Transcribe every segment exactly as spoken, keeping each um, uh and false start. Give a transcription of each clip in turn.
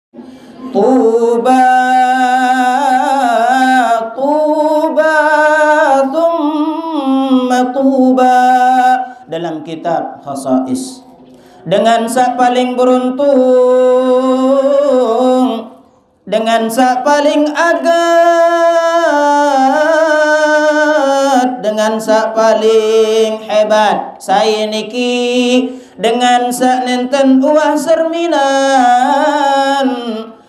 Tuba, tuba, thumma tuba. Dalam kitab Khasais, dengan sa paling beruntung, dengan sa paling agat, dengan sa paling hebat, sai niki dengan sa nenten uwah serminan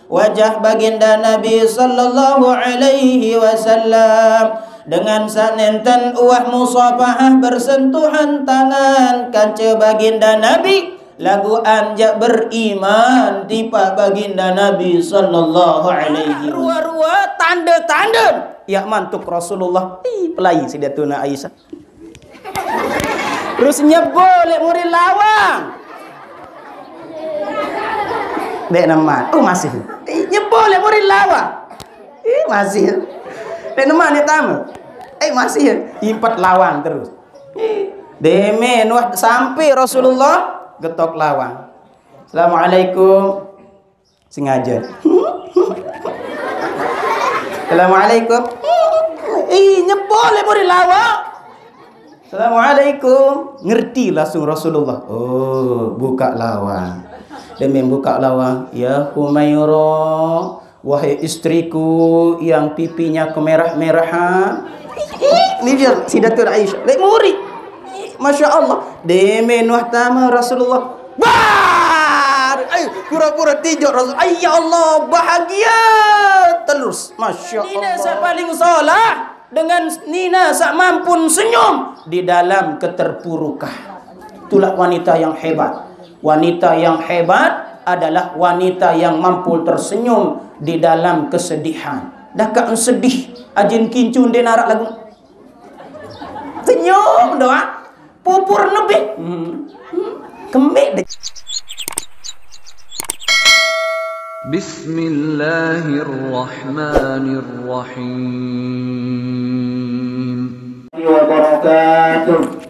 wajah baginda Nabi sallallahu alaihi wasallam, dengan sa nenten uwah musafahah, bersentuhan tangan kance baginda Nabi, laguq anja beriman tipaq baginda Nabi sallallahu alaihi wasallam. Rue-rue tande-tande yaq mantuk Rasulullah. Ih, pelai Sayyidatuna Aisyah. Terus nyebol leq muri lawang. Ndeq neman. Oh, masih. Ih, nyebol leq muri lawang. Ih, masih. Ndeq neman, ndeq tame. Eh, masih. Impet lawang terus. Demen wah sampe Rasulullah getok lawang. "Assalamualaikum." Sengaja. "Assalamualaikum." Ih, nyebol leq muri lawang. "Assalamualaikum." Ngerti langsung Rasulullah. Oh, bukaq lawang. Demen bukaq lawang. "Ya Humaira, wahai istriku yang pipinya kemerah-merahan." Ni dia Sayyidatuna Aisyah. Leq muri. Masya Allah. Demen wah tame Rasulullah. Bar! Ai, pura-pura tijok Rasul. Ai, ya Allah, bahagia. Terus. Masya Allah. Nine saq paling solah dengan nine saq mampun senyum di dalam keterpurukan. Itulah wanita yang hebat. Wanita yang hebat adalah wanita yang mampu tersenyum di dalam kesedihan. Dakaq sedih, ajin kincu ndeq naraq laguq. Senyum doang. Pupur nebih. Hmm. Hmm. Kembeq deh. Bismillahirrahmanirrahim. Wabarakatuh.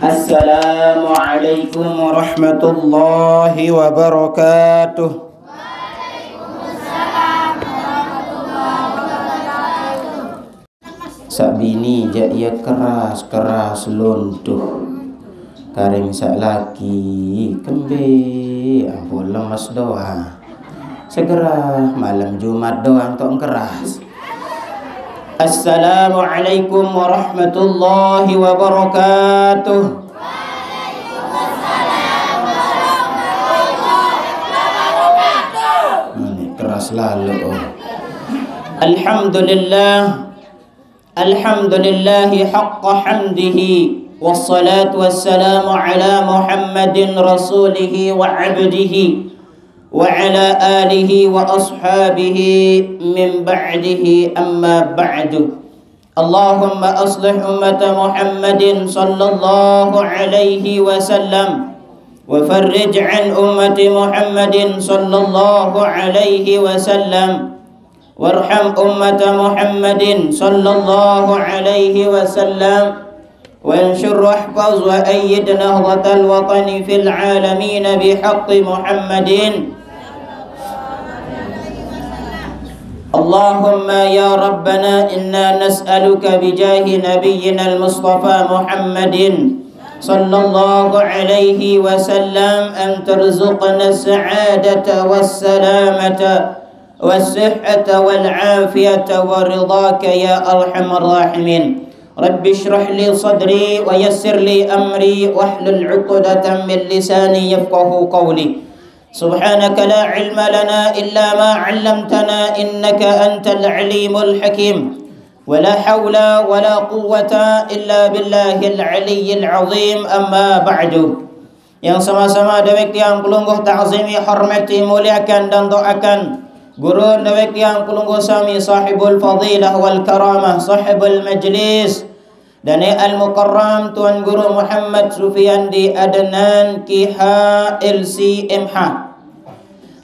Assalamualaikum warahmatullahi wabarakatuh. Saq bini jaq ie keras-keras luntuh. Karing saq laki kembe, ampun lemes doang. Segerah malem Jumat doang tok keras. Assalamualaikum warahmatullahi wabarakatuh. Ini keras lalu. Oh. Alhamdulillah. Alhamdulillahi haqqa hamdihi. Wassalatu wassalamu ala Muhammadin rasulihi wa abdihi. Wa ala alihi wa ashabihi min ba'dihi, amma ba'du. Allahumma aslih ummata Muhammadin sallallahu alaihi wasallam. Wa farrij an ummati Muhammadin sallallahu alaihi wasallam. Warham ummata Muhammadin sallallahu alaihi wasallam. Wansyur wahfaz wa ayyid nahdatal watani fil alamin bihaqqi Muhammadin. Allahumma ya Rabbana inna nas'aluka bijahi nabiyyina al-Mustafa Muhammadin sallallahu alaihi wasallam an tarzuqna sa'adata wassalamata والصحة والعافية ورضاك يا أرحم الراحمين. رب اشرح لي صدري ويسر لي أمري واحلل عقدة من لساني يفقهوا قولي. سبحانك لا علم لنا إلا ما علمتنا إنك أنت العليم الحكيم. ولا حول ولا قوة إلا بالله العلي العظيم. أما بعد. Yang sama-sama dewek tiang pelungguh ta'zimi, hormati, muliakan dan doakan guru dewek tiang pelungguh sami, sahibul fadilah wal karamah, sahibul majlis, dane al mukarram Tuan Guru Muhammad Sufiandi Adnan K H L C M H.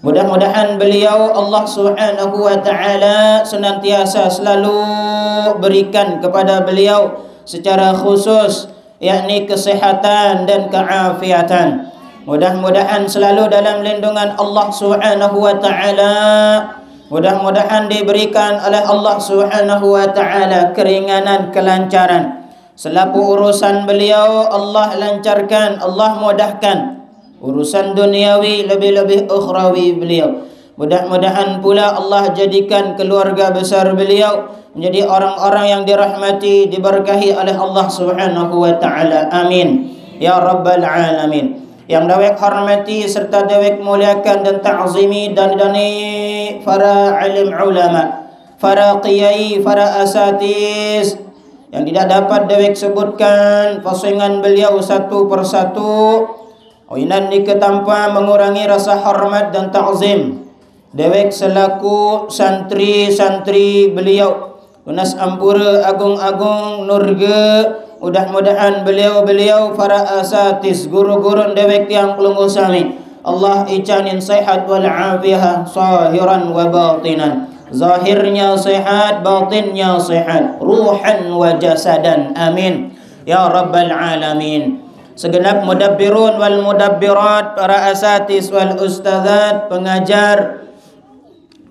Mudah-mudahan beliau Allah Subhanahu wa taala senantiasa selalu berikan kepada beliau secara khusus yakni kesehatan dan keafiatan. Mudah-mudahan selalu dalam lindungan Allah Subhanahu wa Ta'ala. Mudah-mudahan diberikan oleh Allah Subhanahu wa Ta'ala keringanan, kelancaran. Selaku urusan beliau, Allah lancarkan, Allah mudahkan urusan duniawi, lebih-lebih ukhrawi beliau. Mudah-mudahan pula Allah jadikan keluarga besar beliau menjadi orang-orang yang dirahmati, diberkahi oleh Allah Subhanahu wa Ta'ala. Amin, ya Rabbal Alamin. Yang dawek hormati serta dawek muliakan dan ta'zimi dan dani para alim ulama, para kiai, para asatis yang tidak dapat dawek sebutkan pasengan beliau satu persatu. Oinan niki tanpa mengurangi rasa hormat dan ta'zim dawek selaku santri-santri beliau. Tunas ampura agung-agung nurga, mudah-mudahan beliau-beliau para asatis, guru-guru dawek tiang pelungguh sami, Allah icanin sehat wal afiah zahiran wa batinan. Zahirnya sehat, batinnya sehat, ruhan wa jasadan. Amin, ya Rabbal Alamin. Segenap mudabbirun wal mudabbirat, para asatis wal ustazat, pengajar,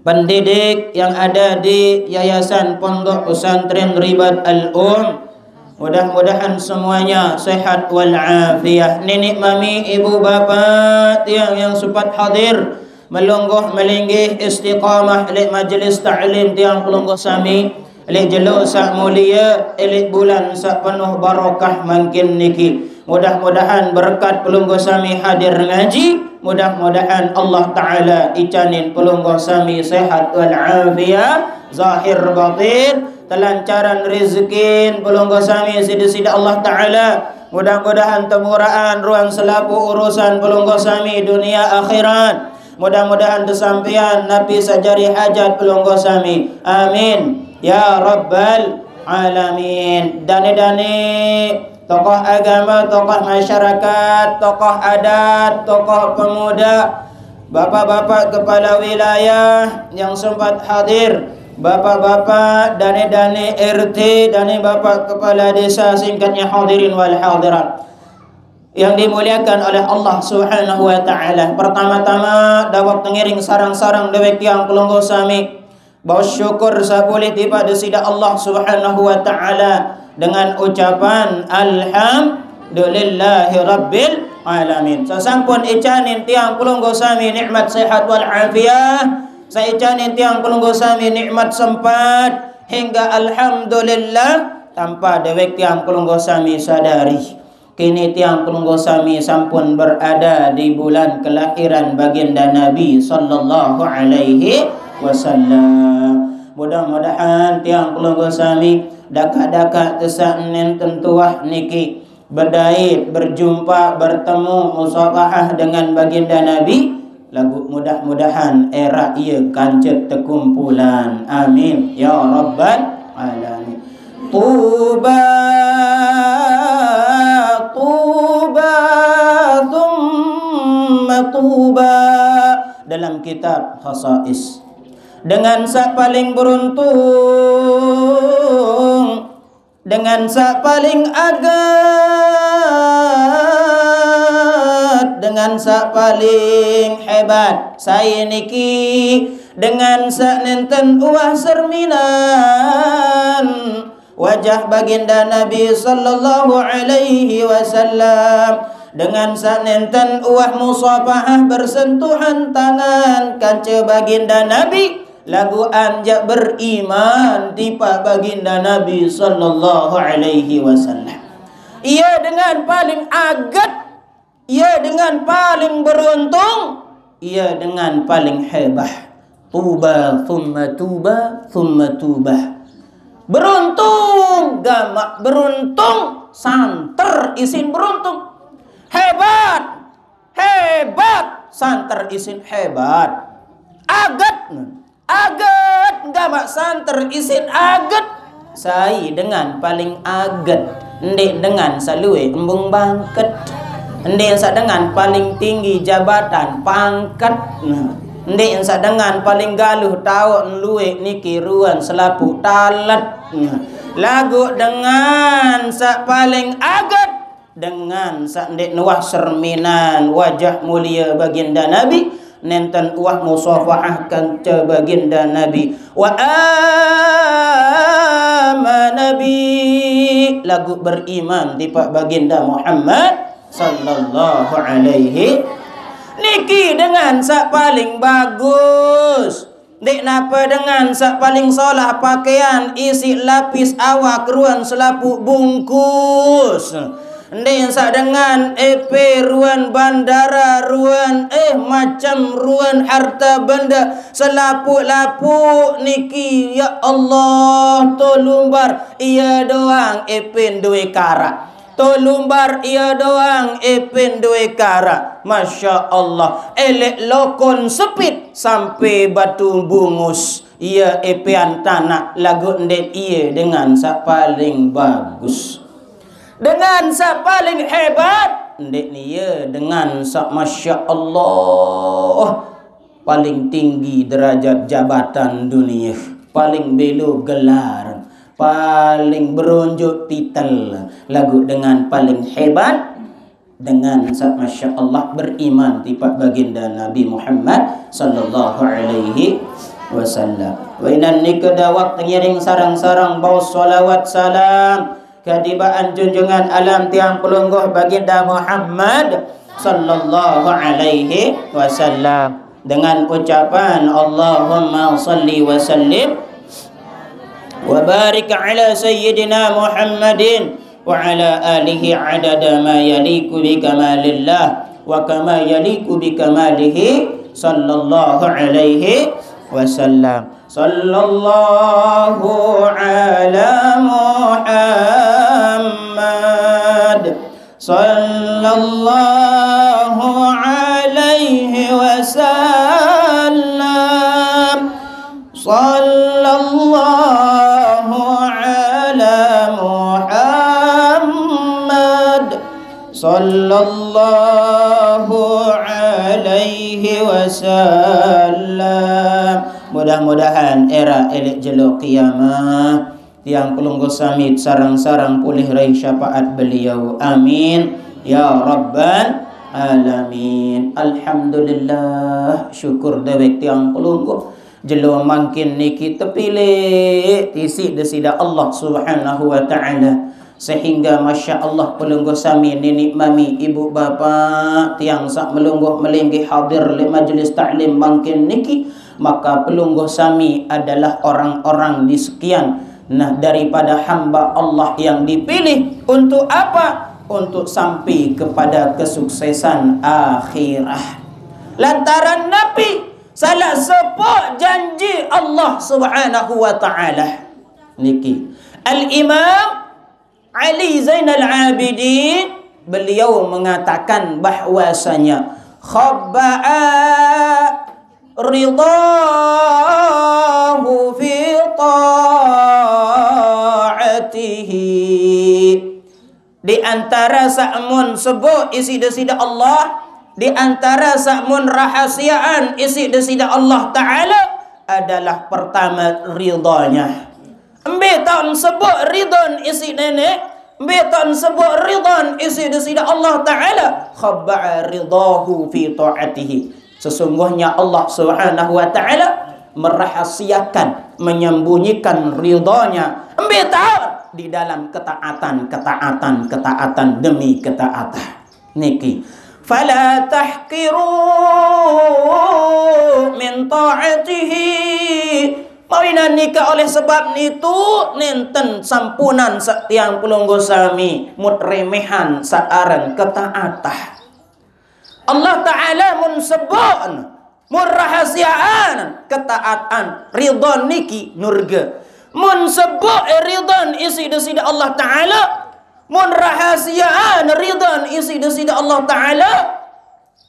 pendidik yang ada di Yayasan Pondok Pesantren Ribat Al-Um, mudah-mudahan semuanya sehat wal afiah. Nenek mami, ibu bapa tiang yang sempat hadir, melungguh melinggih istiqamah lek majlis taklim tiang pelungguh sami, lek jelo sak mulia, lek bulan sak penuh barakah mangkin niki. Mudah-mudahan berkat pelungguh sami hadir ngaji, mudah-mudahan Allah Ta'ala icanin pelungguh sami sehat wal afiah, zahir batin, kelancaran rezekin pelungguh sami sida-sida Allah Ta'ala. Mudah-mudahan temuraan ruang selapu urusan pelungguh sami dunia akhirat. Mudah-mudahan tesampian napi sajari hajat pelungguh sami. Amin, ya Rabbal Alamin. Dane-dane tokoh agama, tokoh masyarakat, tokoh adat, tokoh pemuda, bapak-bapak kepala wilayah yang sempat hadir, bapak-bapak dane-dane R T, dane bapak kepala desa, singkatnya hadirin wal hadirat yang dimuliakan oleh Allah Subhanahu wa Ta'ala. Pertama-tama, dawek tengiring sarang-sarang dawek tiang pelungguh sami, bawa syukur sapulih tiba desida Allah Subhanahu wa Ta'ala dengan ucapan alhamdulillahi rabbil alamin. Sasampun icanin tiang pelungguh sami nikmat sehat wal afiah, saicanin tiang pelungguh sami nikmat sempat hingga alhamdulillah, tanpa dawek tiang pelungguh sami sadari, kini tiang pelungguh sami sampun berada di bulan kelahiran baginda Nabi sallallahu alaihi wasallam. Mudah-mudahan tiang pelungguh sami dakak-dakak tesak nenten tuah niki bedait, berjumpa, bertemu, musafahah dengan baginda Nabi. Lagu mudah-mudahan era ia kancut tekumpulan. Amin, ya Rabbal Alamin. Tuba, tuba, thumma tuba. Dalam kitab Khasais, dengan sak paling beruntung, dengan sak paling agat, dengan sak paling hebat. Sai niki, dengan sak nenten uah serminan wajah baginda Nabi sallallahu alaihi wasallam, dengan sak nenten uah musafahah bersentuhan tangan kanca baginda Nabi, lagu anjak beriman tipa baginda Nabi sallallahu alaihi wasallam. Ia dengan paling agat, ia dengan paling beruntung, ia dengan paling hebah. Tuba, thumma tuba, thumma tuba. Beruntung, gamak beruntung, santer isin beruntung. Hebat, hebat, santer isin hebat. Agat, agat, gamak santer isin agat. Sai dengan paling agat, ndik dengan salue embung bangket. Ndik sa dengan paling tinggi jabatan pangkat. Nah, ndik sa dengan paling galuh tauk nlue niki ruan selapu talet. Nah, lagu dengan sa paling agat, Dengan saq ndeqne uwah serminan wajah mulie Baginda Nabi, nenten uwah musafahah kance Baginda Nabi. Wa amana bi, laguq beriman tipaq Baginda Muhammad sallallahu alaihi. Niki dengan saq paling bagus. Ndeq nape dengan saq paling solah pakaian, isiq lapis awak ruen selapuq bungkus. Ndeq saq dengan epe ruen bandara ruen, eh, macem ruen harte bende selapuq-lapuq niki, ya Allah, to lumbar ie doang epe nduwe karaq. To lumbar ie doang epe nduwe karaq. Masya Allah, eleq lokon sepit sampe batu bungus. Ie epean tanaq laguq ndeq ie dengan saq paling bagus. Dengan saq paling hebat, ndeq ie dengan saq, masya Allah, paling tinggi derajat jabatan dunie, paling belo gelar, paling beronjok titel, laguq dengan paling hebat, dengan saq, masya Allah, beriman tipaq Baginda Nabi Muhammad sallallahu alaihi wasallam. Wa inan nike dawaq tengiring sareng-sareng baos sholawat salam ketibaan junjungan alam tiang pelungguh Baginda Muhammad sallallahu alaihi wasallam dengan ucapan Allahumma salli wa sallim wa barik ala sayyidina Muhammadin wa ala alihi adada ma yaliku bi kamalillah wa kama yaliku bi kamalihi sallallahu alaihi wasallam. Sallallahu ala Muhammad. Sallallahu alaihi wasallam. Sallallahu ala Muhammad. Sallallahu alaihi wasallam. Mudah-mudahan era eleq jelo kiamah, tiang pelungguh sami sareng-sareng pulih rai syafaat beliau. Amin ya rabbal alamin. Alhamdulillah, syukur dewek tiang pelungguh. Jelo mangkin niki tepilih isiq Deside Allah Subhanahu wa Ta'ala. Sehingga, masya Allah, pelungguh sami, niniq mami, ibu bapak, tiang saq melungguh melinggih hadir leq majelis taklim mangkin niki, maka pelungguh sami adalah orang-orang di sekian, nah, daripada hamba Allah yang dipilih. Untuk apa? Untuk sampai kepada kesuksesan akhirah. Lantaran napi? Salah sepok janji Allah Subhanahu wa Ta'ala. Niki. Al-Imam Ali Zainal Abidin, beliau mengatakan bahwasanya khabba'a ridahu fi ta'atihi. Di antara saq mun sebut isiq Deside Allah, di antara saq mun rahasiaan isiq Deside Allah Ta'ala adalah pertama ridhanya. Mbe taoq sebut ridhon isiq neneq, mbe taoq sebut ridhon isiq Deside Allah Ta'ala, khabba'a ridahu fi ta'atihi. Sesungguhnya Allah Subhanahu wa Ta'ala merahasiakan, menyembunyikan ridhanya. Mbe taoq? Di dalam ketaatan, ketaatan, ketaatan demi ketaatan. Niki. Fala tahqiru min ta'atihi. Mawinan nike oleh sebab nitu nenten sampunan saq tiang pelungguh sami mut remehan saq aran ketaatan. Allah Ta'ala mun sebut, mun rahasiaan ketaatan, ridhon niki nurge. Mun sebut ridhon isiq Deside Allah Ta'ala, mun rahasiaan ridhon isiq Deside Allah Ta'ala,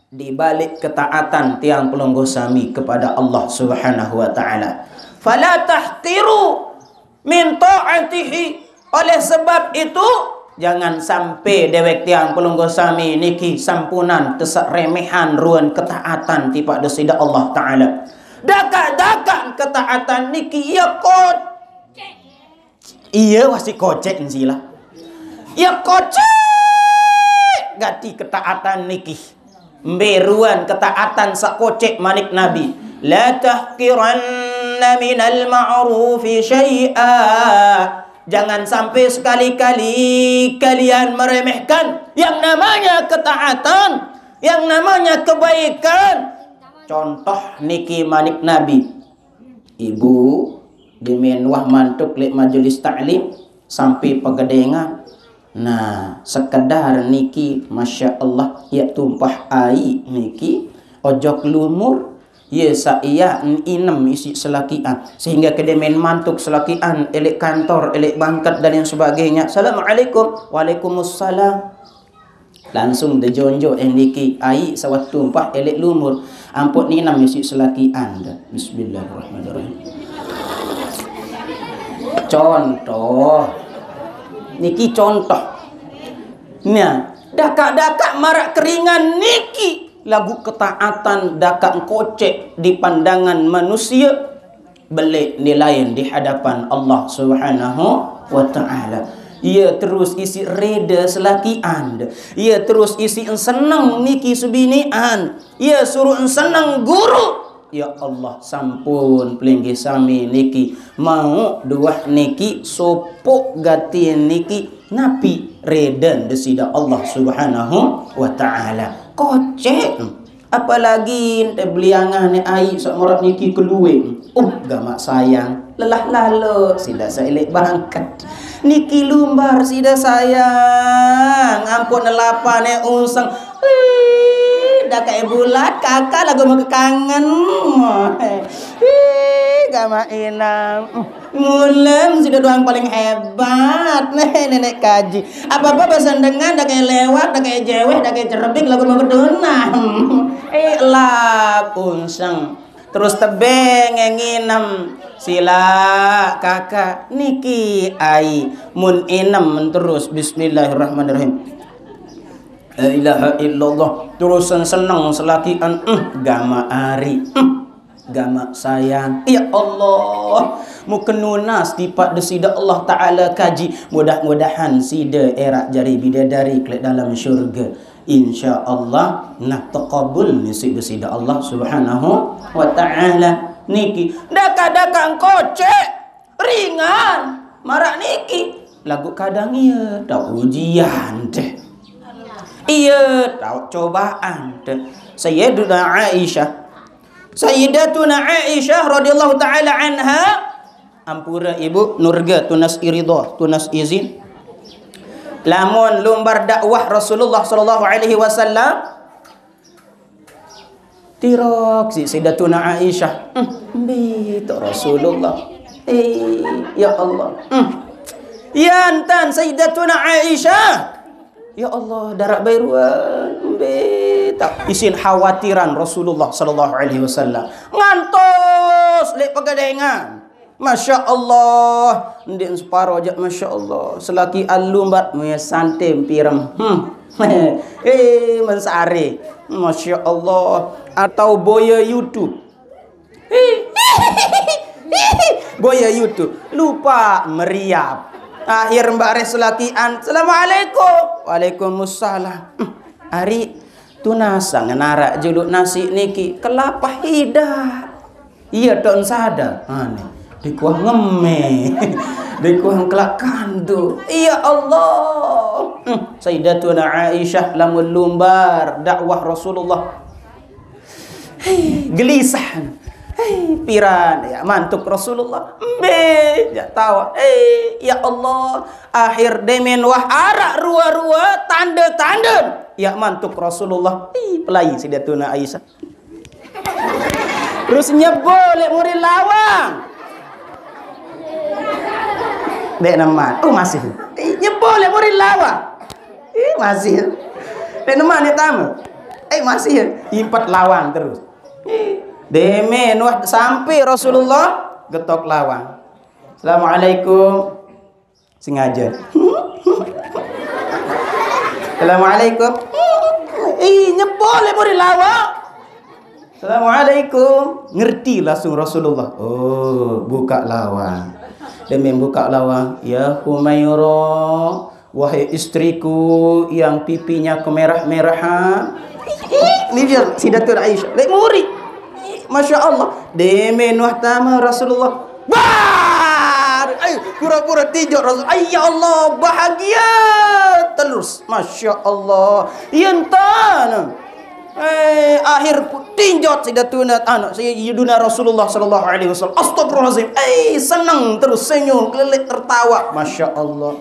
di balik ketaatan tiang pelungguh sami kepada Allah Subhanahu wa Ta'ala. Fala tahqiru min ta'atihi. Oleh sebab itu, jangan sampai dewek tiang pelungguh sami niki sampunan tesaq remehan ruen ketaatan tipaq Deside Allah Ta'ala. Dakaq-dakaq ketaatan niki ie kot. Ie wasi kocek ensila. Ie kocek. kati ketaatan niki. Mberuan ketaatan saq kocek, manik Nabi, "La tahqiranna minal ma'rufi syai'a." Jangan sampai sekali-kali kalian meremehkan yang namanya ketaatan, yang namanya kebaikan. Contoh niki, manik Nabi, ibu demen wah mantuk leq majelis taklim sampai pegedengan. Nah, sekedar niki, masya Allah, yaq tumpah aiq niki ojok lumur, ye saq iaq inem isiq selakian, sehingga kedemen mantuk selakian eleq kantor, eleq bangket, dan lain sebagainya. "Assalamualaikum." "Waalaikumsalam." Langsung dejonjoq endiki aiq saq wah tumpah eleq lumur. Ampoq ninem isiq selakian de. Bismillahirrahmanirrahim. Contoh. Niki contoh. Nah, dakaq-dakaq maraq keringan niki laguq ketaatan dakaq kocek di pandangan manusie, beleq nilain di hadapan Allah Subhanahu wa Ta'ala. Ie terus isiq rede selakian de. Ie terus isiq seneng niki sebinean. Ie suruq seneng guru. Ya Allah, sampun pelinggih sami niki mauq duah niki sopoq gati niki napi reden Deside Allah Subhanahu wa Ta'ala. Kocek. Apalagi ente beliangan aiq saq maraq niki kelueq. Uh, gamaq sayang. Lelah lalo, side saq eleq bangket. Niki lumbar side sayang. Ampoq nelapane ungseng. Ih, dakaq bulat, kakaq laguq mekekangen. Ih, gamaq inam. Mulem side doang paling hebat. Neneq kaji. Apa-apa basen dengan, dakaq lewat, dakaq jeweh, dakaq cerebik, laguq mekedunam. Eh, lap ungseng. Terus tebeng nginem. Silaq, kakaq, niki aiq. Mun inem terus, bismillahirrahmanirrahim. La ilaha illallah. Terus seneng selakian, eh, gamaq ariq. Eh, gamaq sayang. Ya Allah, muke nunas tipaq Deside Allah Ta'ala kaji. Mudah-mudahan side eraq jari bidadari leq dalem syurge. Insya Allah, nah, teqabul nisiq Deside Allah Subhanahu wa Ta'ala. Niki dakaq-dakaq kocek, ringan, maraq niki. Laguq kadang ie taoq ujian deh. Ie taoq cobaan deh. Sayyiduna Aisyah, Sayyidatuna Aisyah radhiyallahu ta'ala anha, ampure ibu, nurge tunas iridho, tunas izin. Lamun lumbar dakwah Rasulullah sallallahu alaihi wasallam, tirok si Sayyidatuna Aisyah. Hmm, mbe to Rasulullah. Eh, ya Allah. Hmm. Yantan Sayyidatuna Aisyah. Ya Allah, daraq bairuan. Mbe taq isin khawatiran Rasulullah sallallahu alaihi wasallam. Ngantos leq pegedengan. Masya Allah, ndeq separo jaq, Masya Allah. Selakian lumbar, muye sante pirem. Hmm. Eh, mensare. Masya Allah. Atau boye YouTube. Boye YouTube. Lupa meriap. Akhir mbak re selakian, "Assalamualaikum." "Waalaikumsalam." Hmm. Ari tunasang ngenaraq juluq nasi niki kelapah idaq. Iya, tok sadar. Ane, dikuah ngeme. Dikuah kelak kanduk. Ya Allah. Hmm, Sayyidatuna Aisyah lamun lumbar dakwah Rasulullah. Hei, gelisah. Hei, piran ya mantuk Rasulullah. Mbe, jaq tawa. Hei, ya Allah. Akhir demen wah araq rue-rue tande-tande ya mantuk Rasulullah. Hei, pelai Sayyidatuna Aisyah. Terus nyebo leq muri lawang. Ndeq neman. Oh, masih. Eh, nyebo leq muri lawang. Eh, masih. Ndeq neman, ndeq tame. Eh, masih. Impet lawang terus. Eh, demen wah sampai Rasulullah getok lawang. "Assalamualaikum." Sengaja. "Assalamualaikum." Ih, nyebol leq muri lawang. "Assalamualaikum." Ngerti langsung Rasulullah. Oh, buka lawang. Demen buka lawang. "Ya Humaira, Wahai istriku yang pipinya kemerah-merahan. Ni dia Sayyidatuna Aisyah. Lek muri. Masya Allah. Deme nuah tama Rasulullah. Bar! Ay, pura-pura tinjot Rasul. Ay, ya Allah, bahagia terus. Masya Allah. Iya entah. Eh, akhir pu-, tinjot Sayyidatuna, anak Sayyiduna Rasulullah sallallahu alaihi wasallam. Astagfirullahalazim. Eh, senang terus, senyum, kelelik, tertawa. Masya Allah.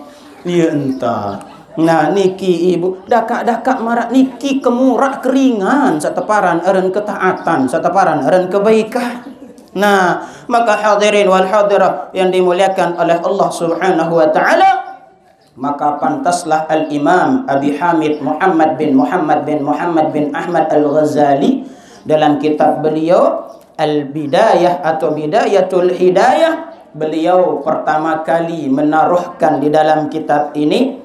Iya entah. Nah, niki ibu, dakak-dakak marak niki kemurak keringan, sateparan eren ketaatan, sateparan eren kebaikan. Nah, maka hadirin wal hadirah yang dimuliakan oleh Allah Subhanahu wa taala, maka pantaslah Al-Imam Abi Hamid Muhammad bin Muhammad bin Muhammad bin Ahmad Al-Ghazali dalam kitab beliau Al-Bidayah atau Bidayatul Hidayah, beliau pertama kali menaruhkan di dalam kitab ini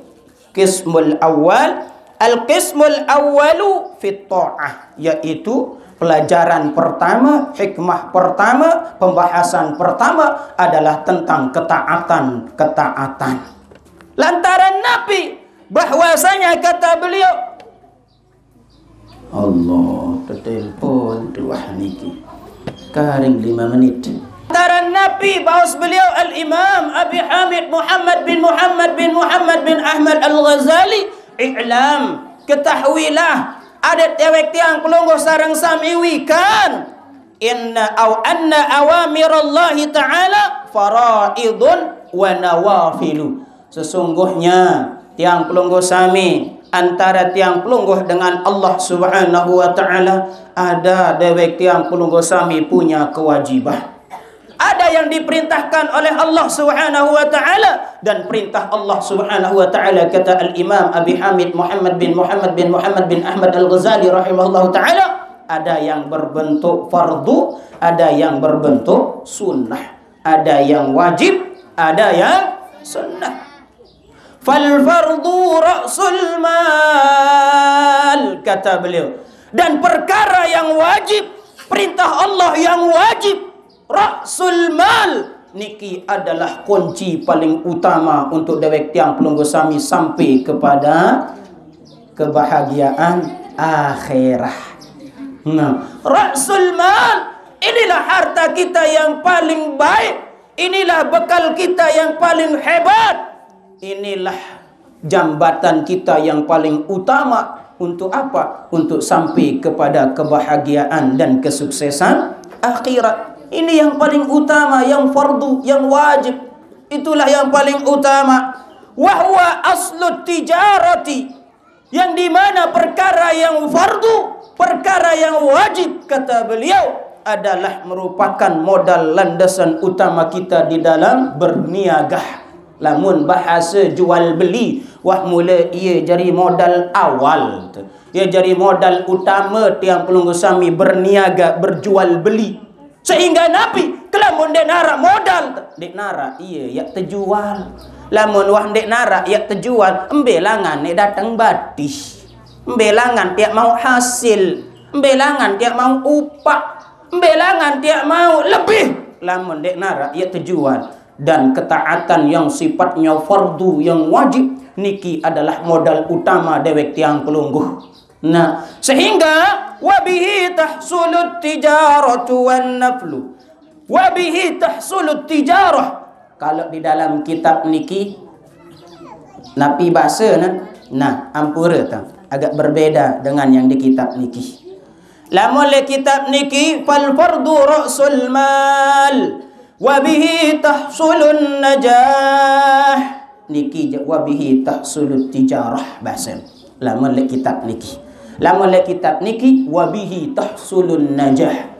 qismul awal, al-qismul awalu fit ta'ah, yaitu pelajaran pertama, hikmah pertama, pembahasan pertama adalah tentang ketaatan, ketaatan. Lantaran Nabi, bahwasanya kata beliau, Allah, telepon tuah niki. Karing lima menit. Lantaran Nabi, baus beliau Al-Imam Abi Hamid Muhammad bin Muhammad bin Muhammad bin Ahmad Al-Ghazali, i'lam, ketahuilah, adat dewek tiang pelungguh sareng sami wikan. Inna au anna awamirallahi ta'ala faraidun wa nawafilu. Sesungguhnya tiang pelungguh sami, antara tiang pelungguh dengan Allah Subhanahu wa taala, ada dewek tiang pelungguh sami punya kewajiban. Ada yang diperintahkan oleh Allah Subhanahu wa taala, dan perintah Allah Subhanahu wa taala, kata Al-Imam Abi Hamid Muhammad bin Muhammad bin Muhammad bin Ahmad Al-Ghazali rahimahullahu taala, ada yang berbentuk fardu, ada yang berbentuk sunnah, ada yang wajib, ada yang sunnah. Fal fardu ra'sul mal, kata beliau. Dan perkara yang wajib, perintah Allah yang wajib, ra'sul mal, niki adalah kunci paling utama untuk dewek tiang pelungguh sami sampai kepada kebahagiaan akhirat. Nah, ra'sul mal, inilah harta kita yang paling baik, inilah bekal kita yang paling hebat, inilah jambatan kita yang paling utama. Untuk apa? Untuk sampai kepada kebahagiaan dan kesuksesan akhirat. Ini yang paling utama, yang fardu, yang wajib. Itulah yang paling utama. Wahwa aslut tijarati, yang dimana perkara yang fardu, perkara yang wajib, kata beliau, adalah merupakan modal landasan utama kita di dalam berniaga. Lamun bahasa jual beli, wah mula ia jadi modal awal tu. Ia jadi modal utama tiang pelungguh sami berniaga, berjual beli. Sehingga Nabi, kelamun dek narak modal, dek narak ia yak terjual. Lamun wah dek narak yak terjual, embe langan nek datang batih. Embe langan tiak mau hasil. Embe langan tiak mau upah. Embe langan tiak mau lebih. Lamun dek narak yak terjual. Dan ketaatan yang sifatnya fardu, yang wajib, niki adalah modal utama dewek tiang pelungguh. Nah, sehingga wabihi tahsulut tijaratu wan naflu. Wabihi tahsulut tijarah. Kalau di dalam kitab niki, napi bahasa nah? Nah, ampura tang. Agak berbeda dengan yang di kitab niki. Lamun le kitab niki, fal fardu ra'sul mal. Wabihi tahsulun najah. Niki je, wabihi tahsulut tijarah bahasa. Lamun le kitab niki. Lamun le kitab niki, wabihi tahsulun najah.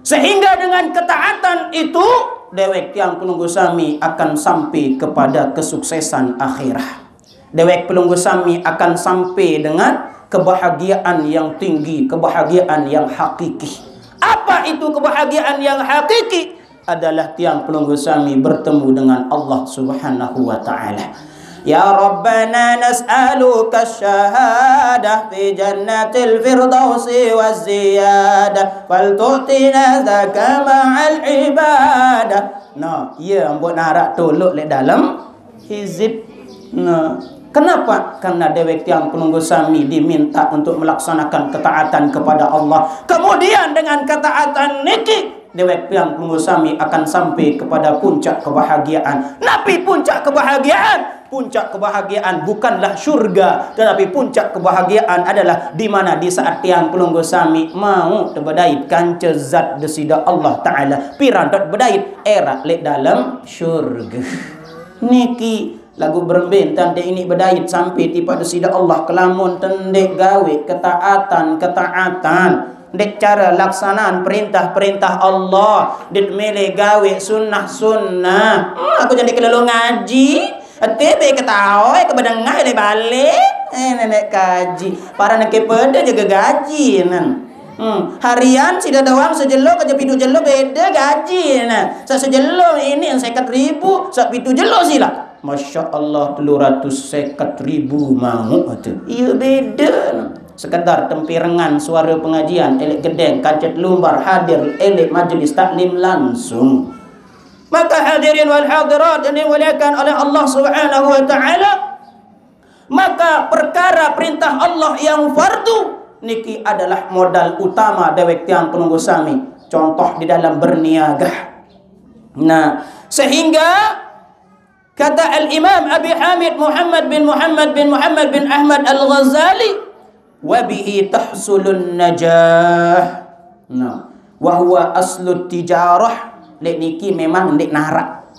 Sehingga dengan ketaatan itu, dewek tiang pelungguh sami akan sampai kepada kesuksesan akhirat. Dewek pelungguh sami akan sampai dengan kebahagiaan yang tinggi, kebahagiaan yang hakiki. Apa itu kebahagiaan yang hakiki? Adalah tiang pelungguh sami bertemu dengan Allah Subhanahu wa taala. Ya Rabbana nas'aluka syahadah fi jannatil firdausi wa ziyadah, fal tu'tina zaka ma'al ibadah. Nah, ya, ambo narak tolok lek dalam hizib. Nah, Kenapa? Karena dewek tiang pelungguh sami diminta untuk melaksanakan ketaatan kepada Allah. Kemudian dengan ketaatan niki, dewek tiang pelungguh sami akan sampai kepada puncak kebahagiaan. Napi puncak kebahagiaan? Puncak kebahagiaan bukanlah syurga, tetapi puncak kebahagiaan adalah di mana di saat tiang pelungguh sami mau tebedait kanca zat desida Allah Ta'ala. Piran dot bedait? Erat lek dalam syurga. Niki lagu berembe entan dek ini bedait sampai tiba desida Allah kelamun tendek gawe ketaatan-ketaatan. Dek cara laksanaan perintah-perintah Allah, dek mele gawe sunnah-sunnah. Hmm, aku jadi kelelo ngaji. Ate be ketawa ke bedengah le balik. Eh, nenek kaji. Para neke pede jaga gaji nan. Hmm, harian sida doang sejelo kerja pitu jelo beda gaji nah. Sa sejelo ini yang seket ribu, sa pitu jelo sila. Masya Allah, telur ratus seket ribu mau tu. Iya beda nah. Sekedar tempirengan suara pengajian, elek gedeng, kancet lumbar, hadir, elek majlis taklim langsung. Maka hadirin wal hadirat yang dimuliakan oleh Allah Subhanahu wa Ta'ala, maka perkara perintah Allah yang fardu niki adalah modal utama dewek tiang pelungguh sami. Contoh di dalam berniaga. Nah, sehingga kata Al-Imam Abi Hamid Muhammad bin Muhammad bin Muhammad bin Ahmad Al-Ghazali, "Wa bihi tahsulun najah." Nah, wa huwa aslu tijarah. Lek niki memang ndik narak.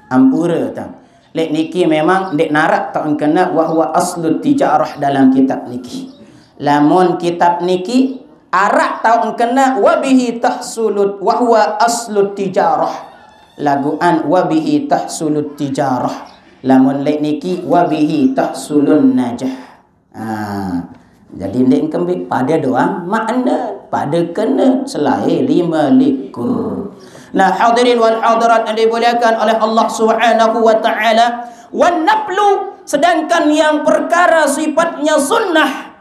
Ampura tang. Lek niki memang ndik narak tak engkena wa huwa aslu tijarah dalam kitab niki. Lamun kitab niki arak tau engkena wa bihi tahsulut wa huwa aslu tijarah. Laguan wa bihi tahsulut tijarah. Lamun lek niki wa bihi tahsulun najah. Ha. Jadi ndik engkembe pada doang makna, pada kena selai lima likur. Nah, hadirin wal hadirat yang dimuliakan oleh Allah Subhanahu wa Ta'ala, wan naflu, sedangkan yang perkara sifatnya sunnah,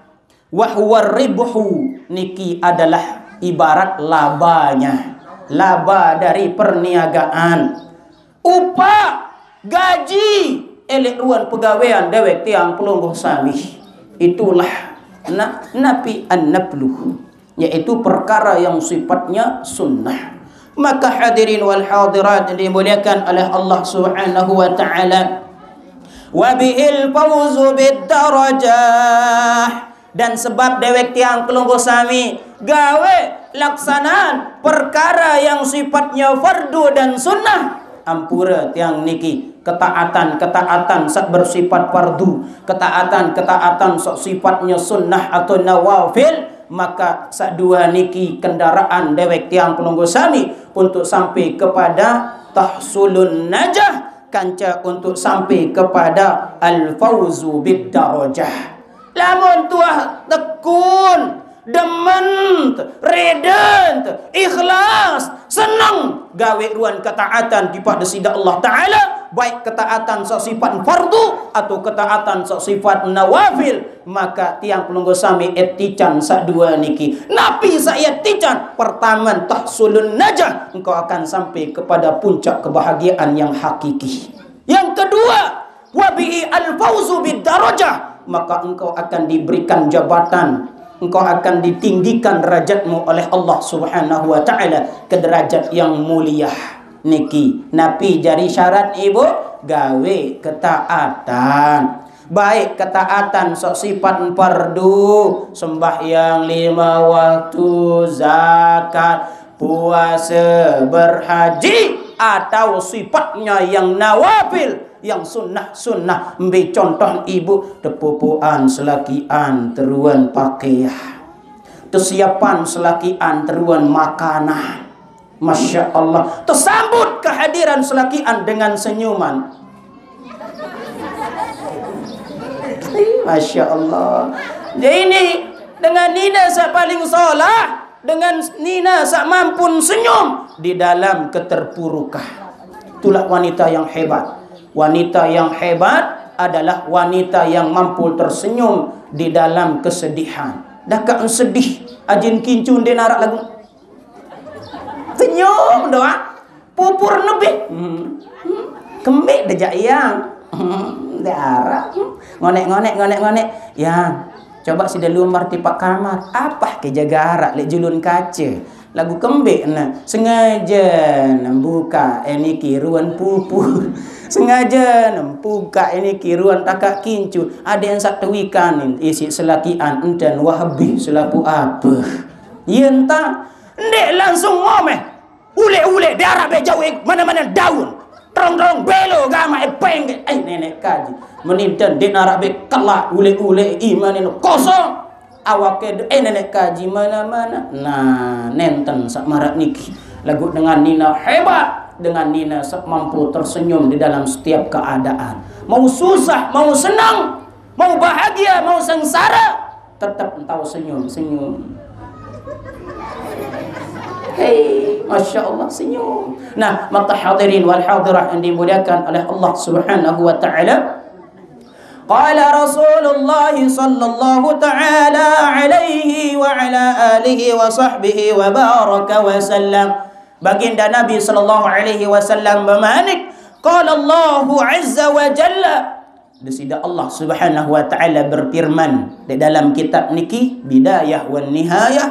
wa huwa ribhu, niki adalah ibarat labanya, laba dari perniagaan. Upah, gaji, elek ruan pegawean dewek tiang pelungguh sami. Itulah na, napi an-naflu, yaitu perkara yang sifatnya sunnah. Maka hadirin wal hadirat yang dimuliakan oleh Allah Subhanahu wa Ta'ala, wa bihil fawzu bid darajah. Dan sebab dewek tiang pelungguh sami gawe laksanaan perkara yang sifatnya fardu dan sunnah, ampura tiang niki ketaatan-ketaatan sak bersifat fardu, ketaatan-ketaatan sak sifatnya sunnah atau nawafil, maka sak dua niki kendaraan dewek tiang pelungguh sami untuk sampai kepada tahsulun najah, kanca untuk sampai kepada al-fauzu bid darajah. Lamun tuah tekun, demen, reden, ikhlas, seneng gawe ruan ketaatan dipada sida Allah Ta'ala, baik ketaatan sesifat fardu atau ketaatan sesifat nawafil, maka tiang pelungguh sami etican sak dua niki. Napi sak etican? Pertama, tahsulun najah, engkau akan sampai kepada puncak kebahagiaan yang hakiki. Yang kedua, wa bihi al-fauzu bid darajah, maka engkau akan diberikan jabatan, engkau akan ditinggikan derajatmu oleh Allah Subhanahu wa Ta'ala ke derajat yang mulia. Niki, napi jari syarat ibu? Gawe ketaatan. Baik ketaatan sok sifat fardu, sembahyang lima waktu, zakat, puasa, berhaji, atau sifatnya yang nawafil, yang sunnah-sunnah. Ambil contoh ibu, tepupuan selakian teruan pakaian, kesiapan selakian teruan makanan. Masya Allah, tersambut kehadiran selakian dengan senyuman. Ih, Masya Allah. Jadi ini dengan nina sak paling solah, dengan nina sak mampun senyum di dalam keterpurukan. Itulah wanita yang hebat. Wanita yang hebat adalah wanita yang mampu tersenyum di dalam kesedihan. Dah kak sedih, ajin kincun dia narak lagu. Senyum doang. Pupur nebih. Hmm. Hmm. Kemik dejak yang. Ndeq araq. Ngoneq-ngoneq, ngoneq-ngoneq. Yang, coba side lumbar tipaq kamar. Apah ke jaga araq leq julun kace? Laguq kembeqne, sengaje ne mbukaq eniki ruen pupur. Sengaje ne mbukaq eniki ruen takaq kincu. Adeqn saq tewikanin isiq selakiqan enten wah bih selapuq apeh. Ie enta ndeq langsung ngomeh. Uleq-uleq, ndeq araq beq jauq mane-mane daun. Terong-terong belo gamaq epeng. Eh, Neneq Kaji. Meninten ndeq naraq beq kelaq, uleq-uleq imanin kosong. Awake de-, eh, Neneq Kaji mana-mana. Nah, nenten saq maraq niki. Laguq dengan nine hebat, dengan nine saq mampu tersenyum di dalam setiap keadaan. Mau susah, mau senang, mau bahagia, mau sengsara, tetep entau senyum, senyum. Hei, Masya Allah, senyum. Nah, maka hadirin wal hadirat yang dimuliakan oleh Allah Subhanahu wa Ta'ala, qala Rasulullah sallallahu ta'ala alaihi wa ala alihi wa sahbihi wa baraka wa sallam. Baginda Nabi sallallahu alaihi wasallam bemanik, qala Allahu azza wa jalla, Deside Allah Subhanahu wa Ta'ala berfirman di dalam kitab niki, Bidayah wan Nihayah.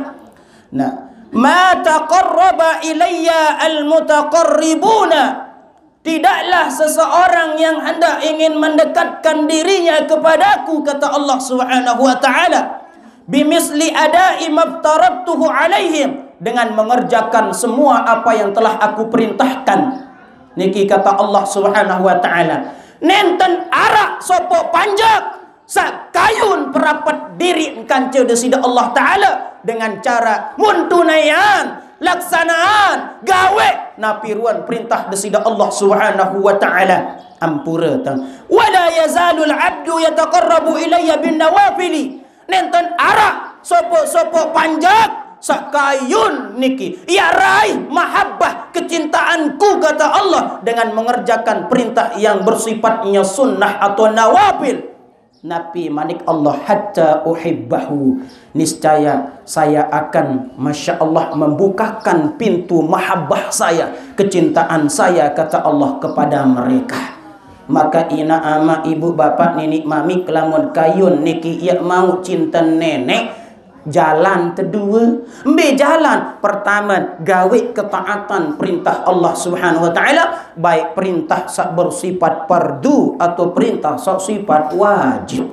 Nah, "Ma taqarraba ilayya al-mutaqarribuna." Tidaklah seseorang yang hendak ingin mendekatkan dirinya kepadaku, kata Allah Subhanahu wa Ta'ala, "bimisli ada'i maftaradtuhu alaihim," dengan mengerjakan semua apa yang telah aku perintahkan. Niki kata Allah Subhanahu wa Ta'ala, nenten araq sopoq panjak saq kayun perapet diriq kance Deside Allah Ta'ala dengan cara mun tunaian, laksanaan, gaweq napi ruan perintah Deside Allah Subhanahu wa Ta'ala. Ampure tang. "Wala yazalul abdu yataqarrabu ilayya bin nawafili." Nenten araq sopoq-sopoq panjak saq kayun niki, ie raih mahabbah, kecintaanku, kata Allah, dengan mengerjakan perintah yang bersifatnya sunnah atau nawafil. Napi manik Allah, "Hatta uhibbahu." Niscaya saya akan, Masya Allah, membukakan pintu mahabbah saya, kecintaan saya, kata Allah, kepada mereka. Maka inaq amaq ibuq bapaq niniq mamiq, lamun kayun niki ie mauq cinten Neneq, jalan tedue. Mbe jalan? Pertame, gaweq ketaatan perintah Allah Subhanahu wa Ta'ala, baik perintah saq bersifat fardu atau perintah saq sifat wajib.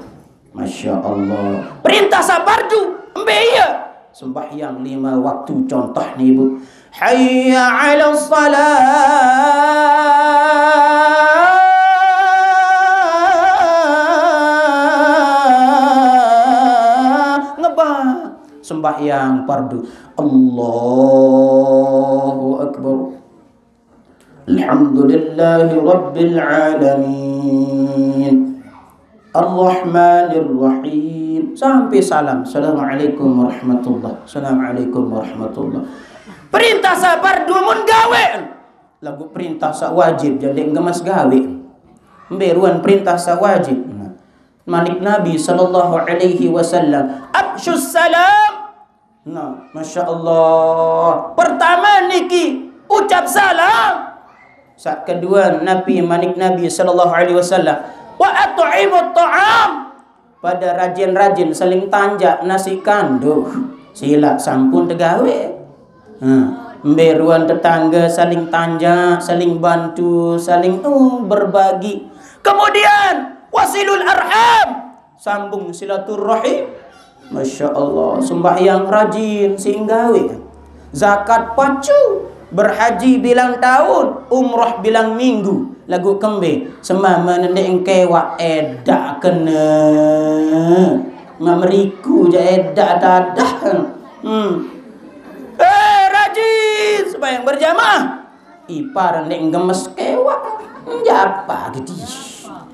Masya Allah. Perintah saq fardu, mbe ie? Sembahyang lime waktu, contoh ni, Bu. Hayya 'alas shalah. Ngebah. Sembahyang fardu. Allahu Akbar. Alhamdulillahi Rabbil Alamin. Ar-Rahmanir Rahim. Sampai salam. Assalamualaikum warahmatullah. Assalamualaikum warahmatullah. Perintah saq fardu mun gaweq. Laguq perintah saq wajib jari ndeq gemes gaweq. Mbe ruan perintah saq wajib? Nah, manik Nabi sallallahu alaihi wasallam, "Afsyus salam." Nah, Masya Allah. Pertame niki, ucap salam. Saq kedue, napi manik Nabi sallallahu alaihi wasallam, "Wa at'imut ta'am." Pade rajin-rajin saling tanjak nasi kanduh. Silaq sampun tegaweq. Nah, mbe ruan tetangge saling tanjak, saling bantu, saling, uh, berbagi. Kemudian, wasilul arham. Sambung silaturrahim. Masya Allah, sembahyang rajin sing gaweq. Zakat pacu, berhaji bilang taun, umrah bilang minggu. Laguq kembe, semame ndeq engkewaq edaq kene. Mameriku jaq edaq dadah. Hmm. Eh, rajin sembahyang berjamaah. Ipar ndeq gemes kewaq. Njapa gedi.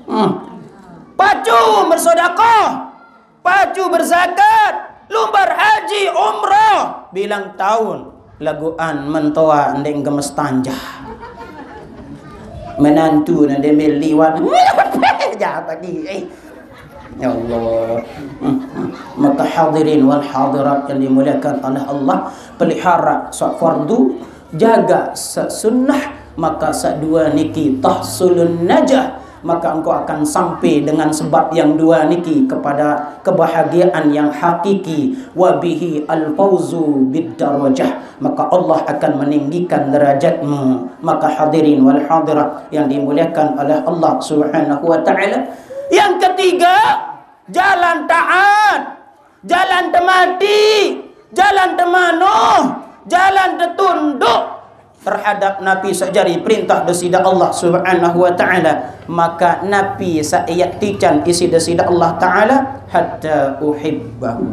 Hmm. Pacu bersedekah. Pacu berzakat, lumbar haji, umrah, bilang taun, laguq an mentoa ndeq gemes tanjah. Menantu ndeq mbe liwat. Jahat tadi, eh. Ya Allah. Maka hadirin wal hadirat yang dimuliakan oleh Allah, pelihara saq fardu, jaga saq sunnah, maka saq due niki tahsulun najah, Maka engkau akan sampai dengan sebab yang dua niki kepada kebahagiaan yang hakiki, wa bihi al-fauzu bid darajah. Maka Allah akan meninggikan derajatmu. Maka hadirin wal hadirat yang dimuliakan oleh Allah Subhanahu wa taala, yang ketiga, jalan taat, jalan temati, jalan temanuh, jalan tetunduk terhadap Nabi sejari perintah Desida Allah Subhanahu wa taala. Maka Nabi saiya tican isi Desida Allah taala, hatta uhibbahu,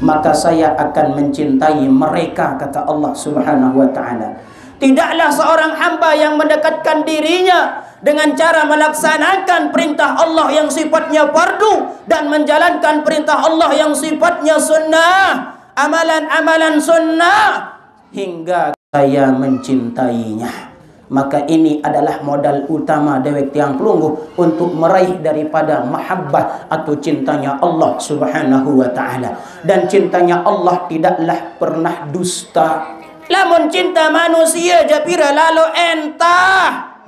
maka saya akan mencintai mereka, kata Allah Subhanahu wa taala. Tidaklah seorang hamba yang mendekatkan dirinya dengan cara melaksanakan perintah Allah yang sifatnya fardu dan menjalankan perintah Allah yang sifatnya sunnah, amalan-amalan sunnah, hingga saya mencintainya. Maka ini adalah modal utama dewek tiang pelungguh untuk meraih daripada mahabbah atau cintanya Allah Subhanahu wa taala. Dan cintanya Allah tidaklah pernah dusta. Lamun cinta manusia ja pira lalo entah.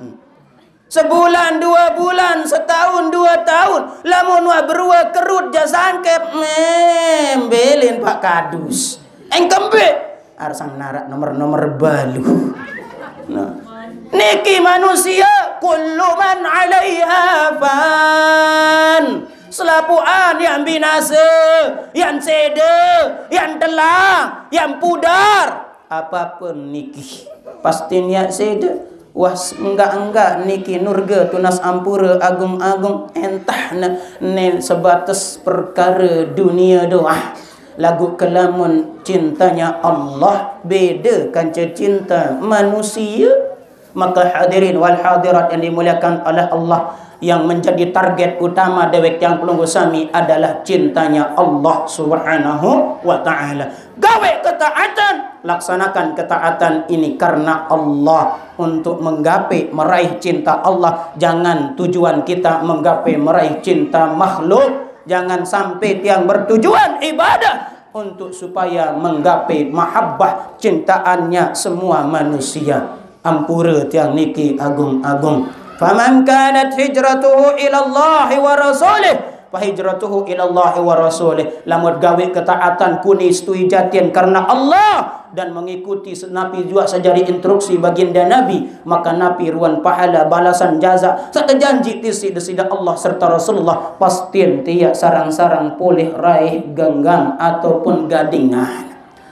Sebulan, dua bulan, setahun, dua tahun. Lamun wah berua kerut ja sangkep, meh, mbelin pak kadus. Engkembe. Arsang narak nomor-nomor balu. Nah. Niki manusia, kullu man alaiha fan. Selapuan yang binasa, yang seda, yang telah, yang pudar. Apapun niki, pasti niat seda. Wah, enggak-enggak niki nurga tunas ampura agung-agung, entah ne, ne sebatas perkara dunia doang. Lagu kelamun cintanya Allah beda kanca cinta manusia. Maka hadirin wal hadirat yang dimuliakan oleh Allah, yang menjadi target utama dewek tiang pelungguh sami adalah cintanya Allah Subhanahu wa taala. Gawe ketaatan, laksanakan ketaatan ini karena Allah, untuk menggapai meraih cinta Allah. Jangan tujuan kita menggapai meraih cinta makhluk. Jangan sampai tiang bertujuan ibadah untuk supaya menggapai mahabbah cintaannya semua manusia. Ampura tiang niki agung-agung. Faman kanat hijratuhu ilallahi wa rasulih, fahijratuhu ilallahi wa rasulih. Lamun gawe ketaatan kuni setui jatin karena Allah dan mengikuti se-, Nabi juga sejari instruksi baginda Nabi, maka Nabi ruan pahala balasan jaza serta janji tisi desida Allah serta Rasulullah, pastin tia sarang-sarang polih raih genggang ataupun gadingan.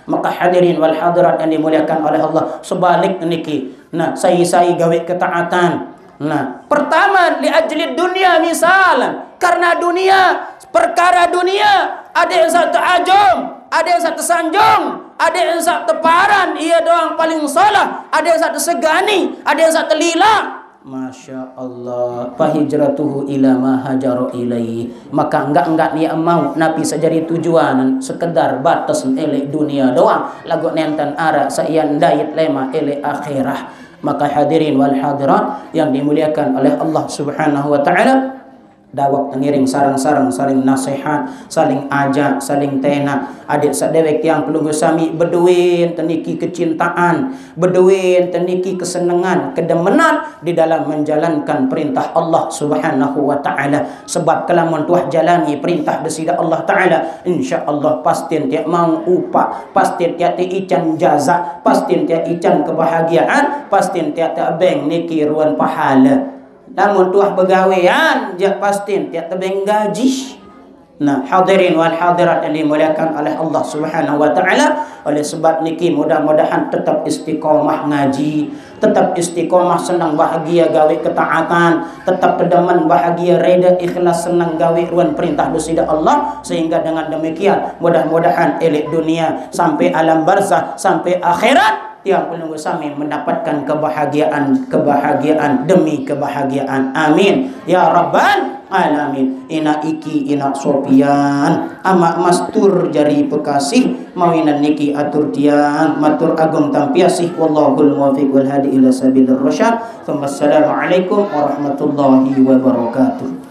Maka hadirin wal hadirat yang dimuliakan oleh Allah, sebalik niki, nah, sai-sai gawe ketaatan. Nah, pertama, li ajli dunia misalan, karena dunia, perkara dunia, ada yang satu ajung, ada yang satu sanjung, ada yang satu paran, ia doang paling salah, ada yang satu segani, ada yang satu lila. Masya Allah, fahijratuhu ila ma hajara ilaih. Maka enggak-enggak niat mau Nabi sejari tujuan sekedar batas elek dunia doang, lagu nenten ara saian dait lema elek akhirah. Maka hadirin wal hadirat yang dimuliakan oleh Allah Subhanahu wa taala, dawak tengiring sarang-sarang saling nasihat, saling ajak, saling tena. Adik sadewek tiang pelungguh sami, beduin teniki kecintaan, beduin teniki kesenangan, kedemenan di dalam menjalankan perintah Allah Subhanahu wa taala. Sebab kelamun tuah jalani perintah desida Allah taala, insya Allah pastin tiak mau upah, pastin tiak ti ican jaza, pastin tiak ican kebahagiaan, pastin tiak tebeng niki ruan pahala. Lamun tuah begawean, jak pastin tiak tebeng gaji. Nah, hadirin wal hadirat yang dimuliakan oleh Allah Subhanahu wa taala, oleh sebab niki mudah-mudahan tetap istiqomah ngaji, tetap istiqomah senang bahagia gawe ketaatan, tetap pedeman bahagia reda ikhlas senang gawe ruan perintah desida Allah, sehingga dengan demikian mudah-mudahan elek dunia sampai alam barzah sampai akhirat tiang pelungguh sami mendapatkan kebahagiaan, kebahagiaan demi kebahagiaan. Amin ya rabbal alamin. Ina Iki, ina Sopian, ama mastur jari pekasih, mawinan niki atur tiang matur agung tampiasih. Wallahul muwaffiq wal hadi ila sabilir rasyad. Assalamualaikum warahmatullahi wabarakatuh.